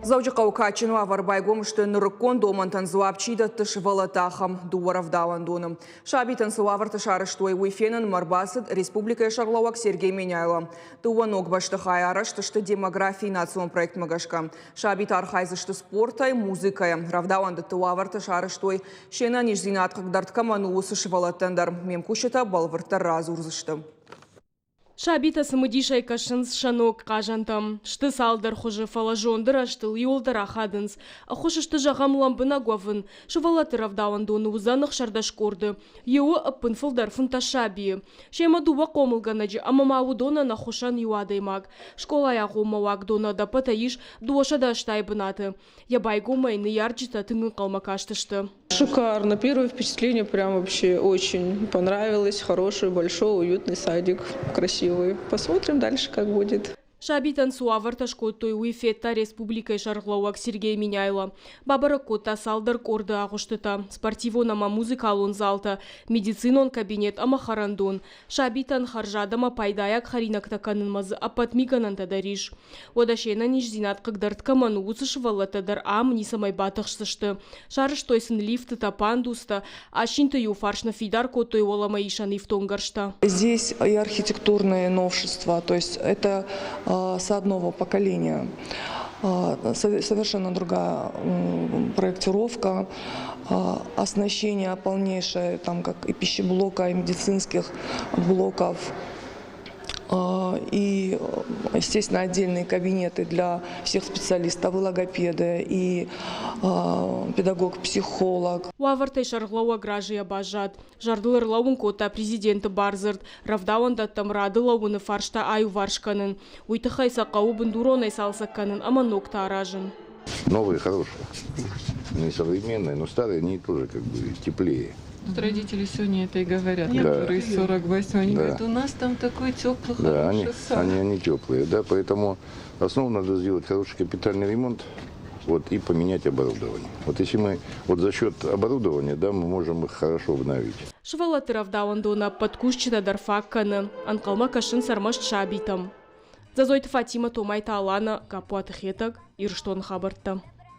Дзӕуджыхъӕуы кадджын уавӕр байгом сты нырыккон домӕнтӕн дзуапп чи дӕтты сывӕллӕтты ахӕм дыууӕ рӕвдауӕндоны. Сабитӕн цы уавӕрты сарӕзтой, уый фенынмӕ ӕрбацыд республикӕйы сӕргълӕууӕг Сергей Меняйло. Дыууӕ ног бӕстыхайы арӕзт сты демографийы национ проектмӕ гӕсгӕ. Сабитӕ архайдзысты спортӕй, музыкӕйӕ. Рӕвдауӕндӕтты уавӕртӕ сарӕзтой, се нӕниздзинад хъыгдард кӕмӕн у, уыцы сывӕллӕттӕн дӕр. Ме мкусджытӕ бӕлвырддӕр радзурдзысты. Сабитӕ цымыдисӕй кӕсынц сӕ ног хъазӕнтӕм. Сты цалдӕр хуызы, фӕлӕ зонды рӕзтыл иуылдӕр ахадынц. Ӕххуыс сты, зӕгъӕм, лӕмбынӕг уӕвын. Сывӕллӕтты рӕвдауӕндоны уыдзӕн 16 къорды. Иуы ӕппынфылдӕр 15 сабийы. Семӕ дыууӕ хъомылгӕнӕджы ӕмӕ ма уыдонӕн ӕххуысӕн иу адӕймаг. Скъолайы агъоммӕ уагдоны ӕдӕппӕтӕй ис 280 бынаты. Йӕ байгомӕй ныййарджытӕ тынг ӕнхъӕлмӕ кастысты. Шикарно. Первое впечатление прям вообще очень понравилось. Хороший, большой, уютный садик, красивый. Посмотрим дальше, как будет. Сабитӕн цы уавӕртӕ скодтой, уый федта республикӕйы сӕргълӕууӕг Сергей Меняйло. Бабӕрӕг кодта цалдӕр къорды агъуыстытӕ, спортивон ӕмӕ музыкалон залтӕ, медицинон кабинет ӕмӕ хӕрӕндон. Сабитӕн хӕрзад ӕмӕ пайдайаг хӕринӕгтӕ кӕнынмӕ дзы ӕппӕт мигӕнӕнтӕ дӕр ис. Уӕдӕ се нӕниздзинад хъыгдӕрд кӕмӕн у, уыцы сывӕллӕттӕ дӕр ам ницӕмӕй батыхсдзысты. Сарӕзтой сын лифтытӕ, пандустӕ, асинты иу фарс ныффидар кодтой уӕлӕмӕ исӕн ифтонггӕрзтӕ. Здесь и архитектурные новшества, то есть это сад нового поколения. Совершенно другая проектировка, оснащение полнейшее, там как и пищеблока, и медицинских блоков, и, естественно, отдельные кабинеты для всех специалистов, и логопеды, и педагог-психолог. Уавӕртӕй сӕргълӕууӕг разыйӕ баззад. Зӕрдыл ӕрлӕууын кодта президенты бардзырд рӕвдауӕндӕттӕм рады лӕууыны фарста аиуварс кӕнын. Уый тыххӕй сӕ хъӕуы бындуронӕй цалцӕг кӕнын ӕмӕ ногтӕ аразын. Новые хорошие, не современные, но старые они тоже как бы теплее. Тут родители сегодня это и говорят, да. Которые 48, они говорят, у нас там такой теплый, да, хороший они, сад. Они теплые, да, поэтому основу надо сделать хороший капитальный ремонт, вот, и поменять оборудование. Вот если мы вот за счет оборудования, да, мы можем их хорошо обновить. Сывӕллӕтты рӕвдауӕндоны ӕппӕт кусджытӕ дӕр фаг кӕны. Ӕнхъӕлмӕ кӕсынц ӕрмӕст сабитӕм. Дзӕзойты Фатимӕ, Томайты Алана, Гаппуаты Хетӕг, Ирыстоны хабӕрттӕ.